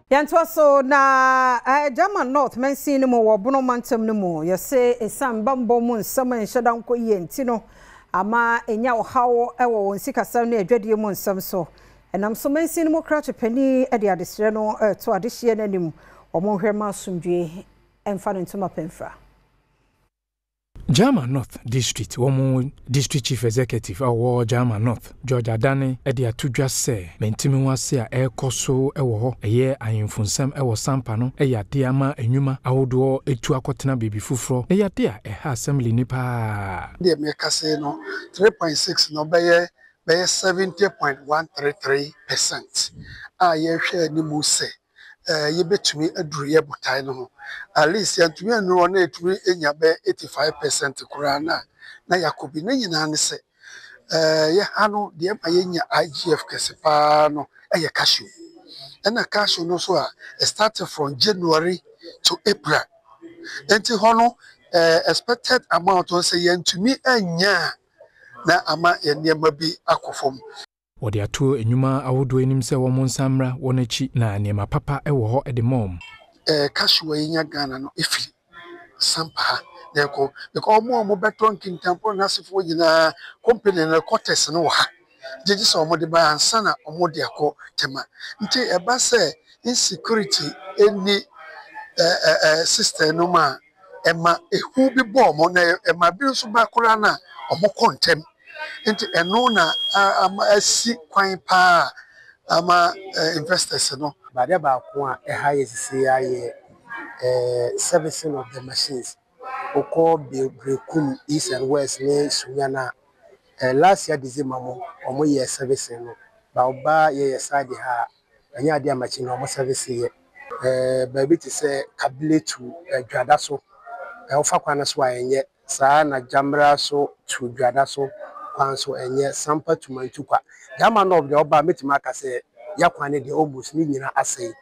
Yɛntoa so na German North mansin no mu wɔ Bono mantam no mu, yɛse ɛsiane bammɔ mu nsɛm a ɛnhyɛ da nkɔ yie nti no ama ɛnya ɔhaw wɔ wɔn sikasɛm ne adwadie mu nsɛm so. Ɛnam so mansin no mu krakye panin de adesrɛ no reto adehyeɛ no anim, wɔn nhwɛ mma asomdwoeɛ mfa ne ntoma pɛ mfira. Jaman North District wɔn District Chief Executive a ɔwɔ Jaman North, George Adane de ato dwa sɛ mente-me-ho-ase a ɛrekɔ so wɔ hɔ, ɛyɛ ahemfo nsɛm wɔ Sampa no yɛ adeɛ ama nnwuma ahodoɔ atu akɔtena baabi foforɔ na ɛyɛ adeɛ a ɛha Assembly no pa ara. Deɛ meka sei no, 3.6 no bɛyɛ bɛyɛ 70.133% a yɛhwɛ anim sɛ yɛbɛtumi aduru yɛ botae no ho. At least yɛntumi annuru hɔ na yɛtumi nya bɛyɛ 85% koraa no a, na yɛakɔ bi. Ne nyinaa ne sɛ yɛ ha no deɛ ɛma yɛnya IGF kɛse paa no yɛ cashew. Ɛna cashew no nso a start from January to April. Nti hɔ no expected amount no sɛ yɛntumi anya a, na ama yɛn nneɛma bi akɔ fam. Wɔde ato nnwuma ahodoɔ anim sɛ wɔn nsa mmra wɔn akyi na nneɛma papa wɔ hɔ de ma wɔn. Cashew a yɛnya Ghana no ɛfiri Sampa ha na ɛkɔ because wɔn a wɔbɛtɔ nkintampɔ n'asefoɔ nyinaa, company no quarters no wɔ ha, gyegye sɛ wɔde ba ansa na wɔde akɔ Tema. Nti ɛba sɛ insecurity ɛni system no mu a, ɛma ehu bi bɔ wɔn na ɛma bi nso ba koraa na wɔkɔ ntɛm. Nti ɛno na ama asi kwan paa ama investors no. Adeɛ baako a ɛha yɛ sisi ayɛ servicing of the machines. Wokɔ Berekum East and West ne Sunyani a, last year December mu wɔn yɛ servicing no, ba ɔba yɛyɛ side ha a, ɛnyɛ adeɛ a machine no wɔn service yɛ. Baabi te sɛ Kabile to Dwada so, wofa kwan no so a ɛnyɛ saa, na Gyamra so to Dwada so kwan so ɛnyɛ, Sampa to Mantukwa. Gyama North deɛ, ɔba a mɛtumi aka sɛ yɛ kwan no deɛ, almost ne nyinaa asɛe.